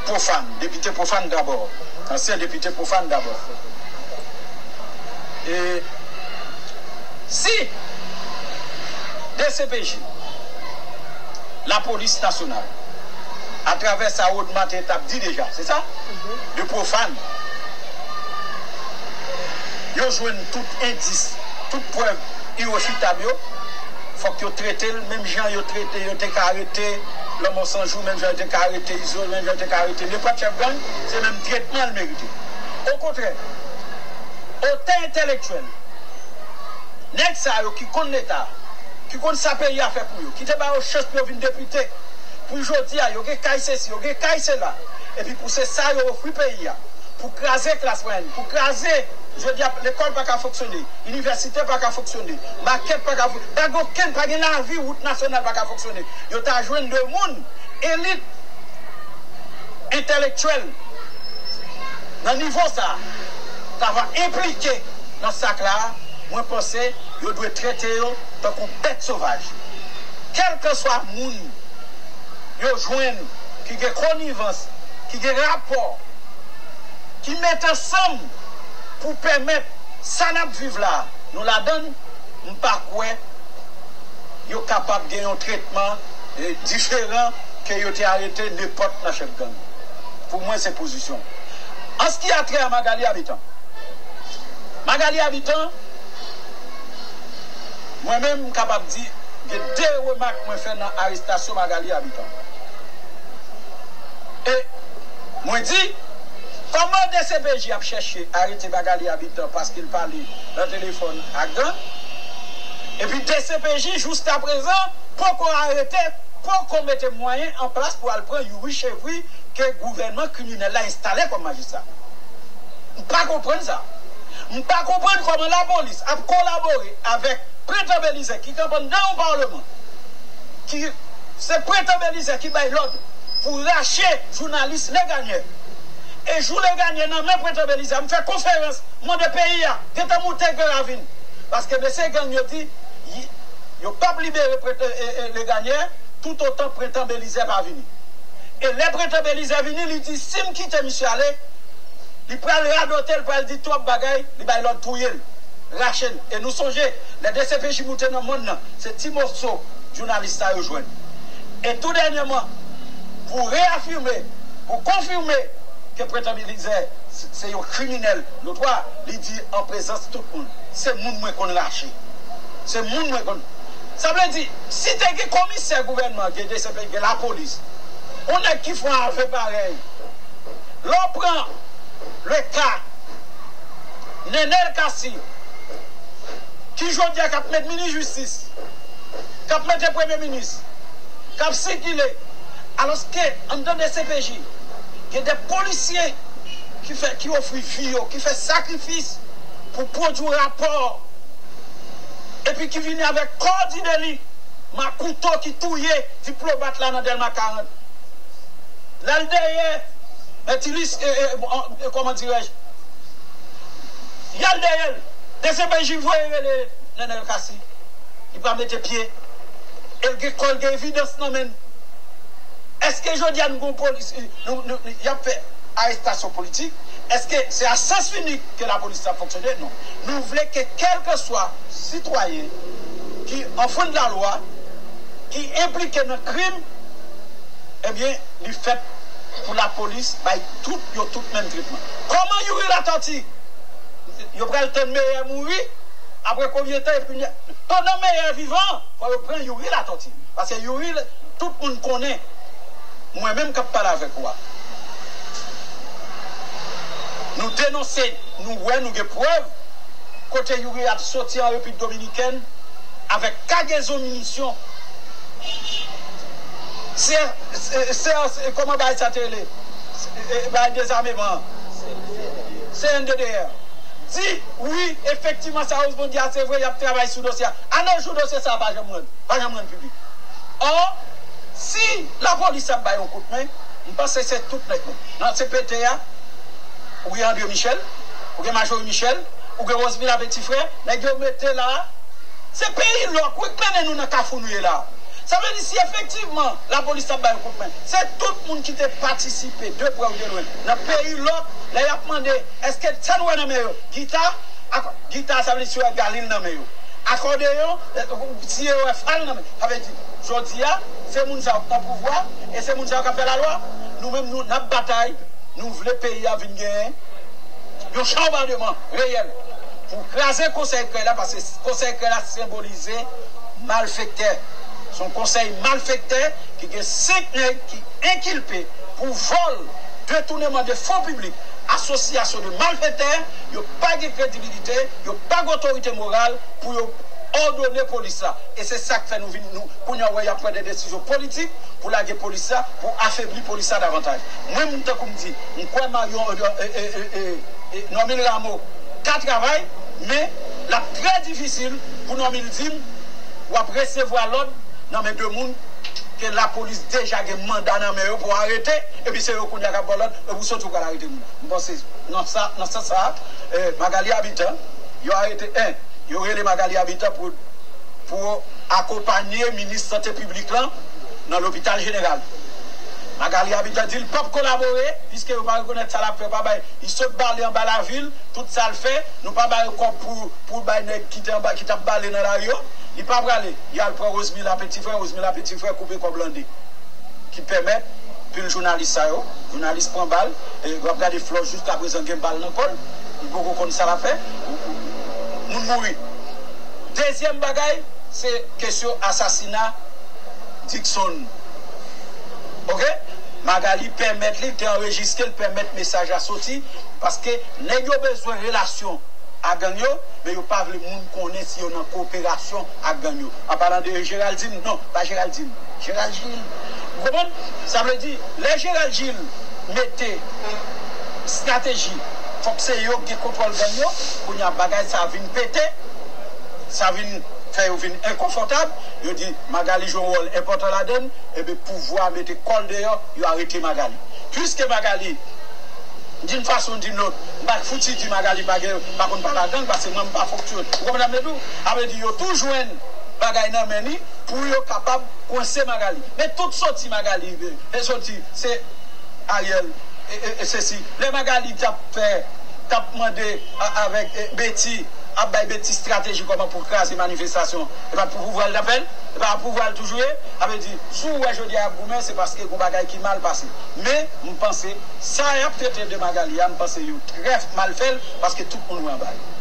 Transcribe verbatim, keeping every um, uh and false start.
Pwofàn, depite pwofàn dabò. Ansyen depite pwofàn dabò. E si D C P J, Lapolis Nasyonal, atravè sa Rodma te t ap di deja, se sa? De pwofàn. Yo jwenn tout endis, tout prèv irefitab yo, fòk yo trete l menm jan yo trete, yo te ka arete Lanmò San Jou, menm jan yo te ka arete Izo, menm jan yo te ka arete nenpòt chèf gang, se menm tretman l merite. Okontrè, otè entèlektyèl, nèg sa yo ki konn Leta, ki konn sa peyi a fè pou yo, ki te ba yo chans pou yo vin depite, pou jodi a, yo gen kay sesi, yo gen kay sela, epi pou se sa yo ofri peyi a, pou kraze klas mwayèn, pou kraze, jodi a, lekòl pa ka fonksyone, inivèsite pa ka fonksyone, makèt pa ka fon-, pa gen okenn, pa gen lavi, wout nasyonal pa ka fonksyone. Yo ta jwenn de moun, elit, entèlektyèl, nan nivo sa, ta va enplike nan sa k la, mwen panse yo dwe trete yo tankou bèt sovaj. Kèlkeswa moun yo jwenn ki gen konivans, ki gen rapò, ki met ansanm pou pèmèt sa n ap viv la, nou ladann, m pa kwè yo kapab gen yon tretman, eh, diferan ke yo te arete nenpòt nan chèf gang. Pou mwen, se pozisyon. An ce qui a trait à Magalie Habitant, Magalie Habitant, mwen menm, m kapab di, gen de remak mwen fè nan arestasyon Magalie Habitant. E mwen di, kòman D C P J ap chèche arete Magalie Habitant paske l pale nan telefòn ak gang? Epi D C P J jiskaprezan poko arete, poko mete mwayen an plas pou al pran Youri Chevry ke gouvènman kriminèl la enstale kòm majistra. M pa konprann sa. M pa konprann kòman lapolis ap kolabore avèk Pretan Belizè ki kanpe anndan yon palman, ki se Pretan Belizè ki bay lòd pou rache jounalis Leganyè. E jou Leganyè nan men Pretan Belizè, m fè konferans, m mande peyi a, gentan moute Gran Ravin. Paske mesye gang yo di, y-, yo p ap libere Pretan, e, e, Leganyè, toutotan Pretan Belizè pa vini. E lè Pretan Belizè vini, li di, si m kite misye ale, li pral radote, li pral di twòp bagay, li bay lòd touye l, rache l. E nou sonje, lè D C P J moute nan mòn nan, se ti moso jounalis sa yo jwenn. E tou dènyèman, pou reyafime, pou konfime ke Pretan Belizè se, se yon kriminèl notwa, li di an prezans tout moun, se moun mwen konn rache. Se moun mwen konn. Sa vle di, si te gen komisè gouvènman, gen D C P, gen lapolis, yon nèg ki fè yon ave parèy, lè w pran le ka Nenel Cassy, ki jodi a k ap met minis jistis, k ap mete premye minis, k ap sikile, alòske anndan D C P J, gen de polisye ki fè, ki ofri vi yo, ki fè sakrifis pou pwodui rapò, epi ki vini avèk kò di deli, makouto ki touye diplomat la nan Dèlma karant. L al dèyè Mètilis, e, e, e, kòman dirèj, y al dèyè l. D C P J voye rele Nenel Cassy. Li pa mete pye. E l gen kò l gen evidans nan men l. Èske jodi a nou gen yon polis, nou, nou, nou, y ap fè arestasyon politik? Èske se a sans inik ke lapolis ap fonksyone? Non. Nou vle ke kèlkeswa sitwayen ki anfrendi lalwa, ki enplike nan krim, ebyen, li fèt pou lapolis bay tout yo tout menm tretman. Kòman Youri Latortue? Yo pral tann Meyè mouri, apre konbyen tan, epi pandan Meyè vivan, fò yo pran Youri Latortue. Paske Youri, tout moun konnen, mwen menm k ap pale avèk ou a. Nou denonse, nou wè, nou gen prèv, kote Youri ap soti an Repiblik Dominikèn avèk kagezon minisyon. Se, se, se, se, kòman bagay sa te rele? E, e, bagay dezameman an. C N D D R. Di, wi, efektivman, sa Osmond di a, se vre, y ap travay sou dosye a. Anojou dosye sa a pa janm rann, pa janm rann piblik. Ò, si lapolis ap bay yon kout men, m panse se tout nèg yo. Nan C P T a, ou gen André Michel, ou gen Majorie Michel, ou gen Rosemila Petit Frère, nèg yo mete la a. Se peyi lòk, wi, k mennen nou nan kafou nou ye la a. Sa vle di si efektivman lapolis t ap ba yo kout men, se tout moun ki te patisipe de prè ou de lwen nan peyi lòt, lè y ap mande èske sa nou wè nan men yo, gita, ak, gita sa vle di si yo wè galil nan men yo, akòdeyon, si yo wè fal nan men, sa vle di jodi a se moun sa yo k nan pouvwa e se moun sa yo k ap fè lalwa. Nou menm nou n ap batay, nou vle peyi a vin genyen yon chanbademan reyèl pou kraze konsèy krèy la, paske konsèy krèy la senbolize malfektè. Se yon konsèy malfektè ki gen senk nèg ki enkilpe pou vòl, detouneman de fon piblik, asosyasyon de malfektè. Yo pa gen kredibilite, yo pa gen otorite moral pou yo òdone polis la. E se sa k fè nou vin nou kounye a wè y ap pran de desizyon politik pou lage polis la, pou afebli polis la davantaj. Mwen menm tankou m di, m kwè Marion, e, e, e, e, e, Normil Rameau ka travay, men l ap trè difisil pou Normil di m w ap resevwa lòd nan men de moun ke lapolis deja gen manda nan men yo pou arete, epi se yo kounye a k ap ba w lòd, epi w soti w pral arete moun. M panse nan sa, nan sans sa, eh, Magalie Habitant, yo arete en, yo rele Magalie Habitant pou, pou akonpanye minis sante piblik lan nan lopital jeneral. Magalie Habitant di l p ap kolabore, piske yo pa rekonèt sa l ap fè, pa bay, li sot bale anba lavil, tout sa l fè, nou pa ba yo kòb pou, pou bay nèg ki te anba, ki t ap bale nan lari yo, li pa prale, y al pran Rosemila Petit Frè, Rosemila Petit Frè koupe kòb lan de. Ki pèmèt pil jounalis sa yo, jounalis pran bal, e w ap gade Flò jiskaprezan gen bal nan kò l, li poko konn sa l ap fè, moun mouri. Dezyèm bagay, se kesyon asasina Dickson. Oke? Magalie pèmèt li, te anrejistre l, pèmèt mesaj la soti, paske nèg yo bezwen relasyon a gang yo, men yo pa vle moun konnen si yo nan koperasyon ak gang yo. An palan de Geraldine, non, pa Geraldine, Gerald Gilles. Ou konprann? Sa vle di, lè Gerald Gilles mete estrateji, fòk se yo ki gen kontwòl gang yo, kounye a bagay sa vin pete, sa vin fè yo vin enkonfòtab, yo di Magalie jwe yon wòl enpòtan ladann, ebyen pouvwa mete kò l deyò, yo arete Magalie. Piske Magalie, d'une façon ou d'une autre, m pa fouti di Magalie pa gen, pa konn pale a gang, paske mwen m pa fonksyone. Ou konprann sa m vle di w? Sa vle di yo tou jwenn bagay nan men li pou yo kapab kwense Magalie. Men tout soti Magalie, e soti, se Ariel, e, e, e sesi. Lè Magalie t ap fè, t ap mande a, avèk, e, Betty, ap bay Betty estrateji kòman pou kraze manifestasyon. E pa pou pouvwa l t ap fè l? E pa pouvwa l toujou ye? Sa vle di, si w wè jodi a y ap goumen, se paske gon bagay ki mal pase. Men, m panse, sa y ap trete de Magalie a, m panse yo trè mal fè l, paske tout moun wè anba yo.